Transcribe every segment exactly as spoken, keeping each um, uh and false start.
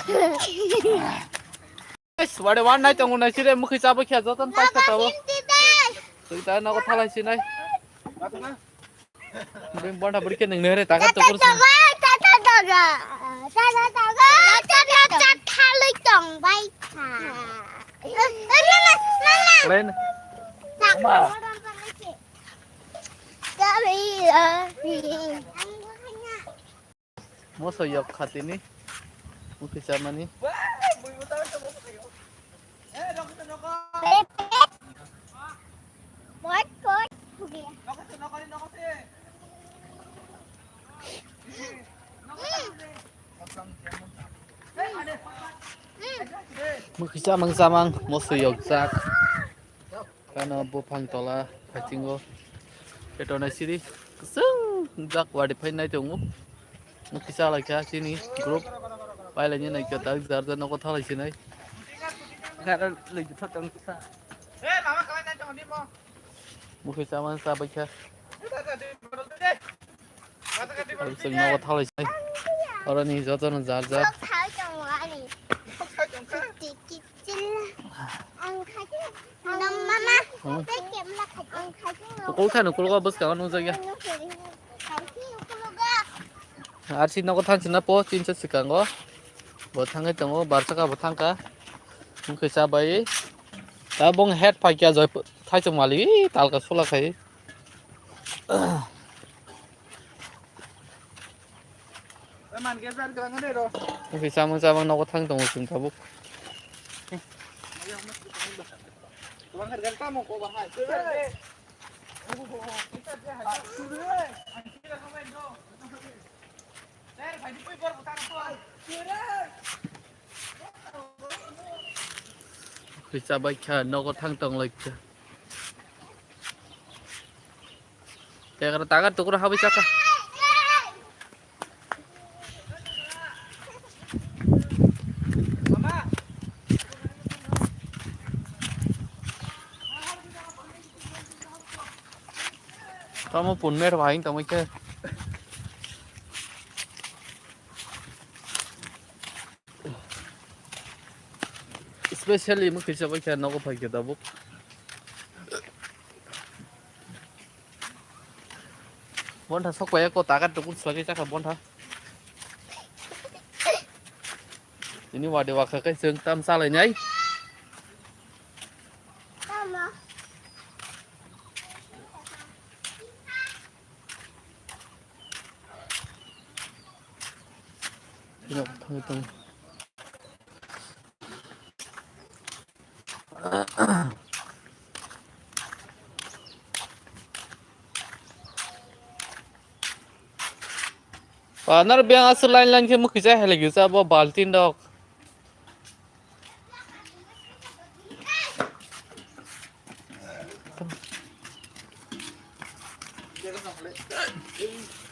Guys, wade wan nai tongo nai sire mukhi chabo khe joton paisa tabo. Twi ta nogo thalai sinai. Bring bonda buri khe nang nere taga tukur sin. Kren. Moso yok khatini. Mukhi chamani. Mukhi chamang chamang moso yok jak. Kano buphang tola phaichingo. Petonai siri kusung jak wadi phai nai tongo. Mukhi chalai kha chini group. Pailai ni nai kha tak jar jar nogo thalai sinai. Mukhi chamang chabai kha. Chwng nogo thalai sinai. Oroni jotono jar jar. Ukul thani ukul go bwskango nukjakya. Arsi nogo thang sina po tinsa swkango. Bo thangwi tongo, barsaka bo thangkha. Mukhi chabai. Ta bong head phaikya joi thaisung mali talka sula khai. Mukhi chamang chamang nogo thang tongo chwng tabuk. Mukhi chabai kha nogo thang tong lai kha. Tegra tagar tukur habi chaka. Tamo pun mer bhai tamo khe. Specially mukhi chabai kha nogo phai khe tabuk. Bontha sok paya ko taga tukur swlagwi chakha bontha. Ini wadi wakha kai chwng tam salai nai. Ini thang thang. Panar biang aswk line line khe mukhi chai hai lagi sa bo baltin rok.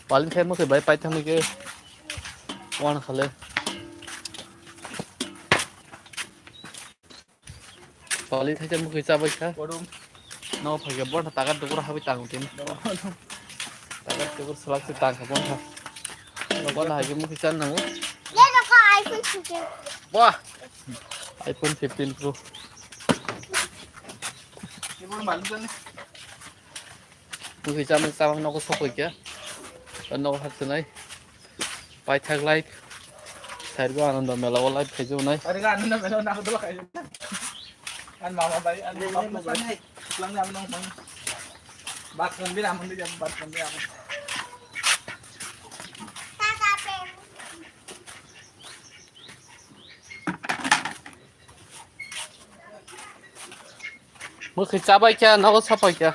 Paling khai mukhe bai pai thangwi khe wan khale. Paling khai mukhe chabai kha. Kodum. No phai khe bon tagar dukur habi tang tin. Tagar dukur salak se tang kha bon kha. Bon hai khe mukhe chan nango. Wah. iPhone fifteen Pro. Mukhi chamung chamung nogo sokoi khe. Nogo hapswnai. Paithak live. Sairgo Ananda Mela o live khaijak nai. Ari ga Ananda Mela o nago dolo khaijak. An mama bai, an mama bai. Lang ni amno mang. Bat kon bi amon di jam bat kon bi amon. Mukhi chabai kha, nogo sapai kha.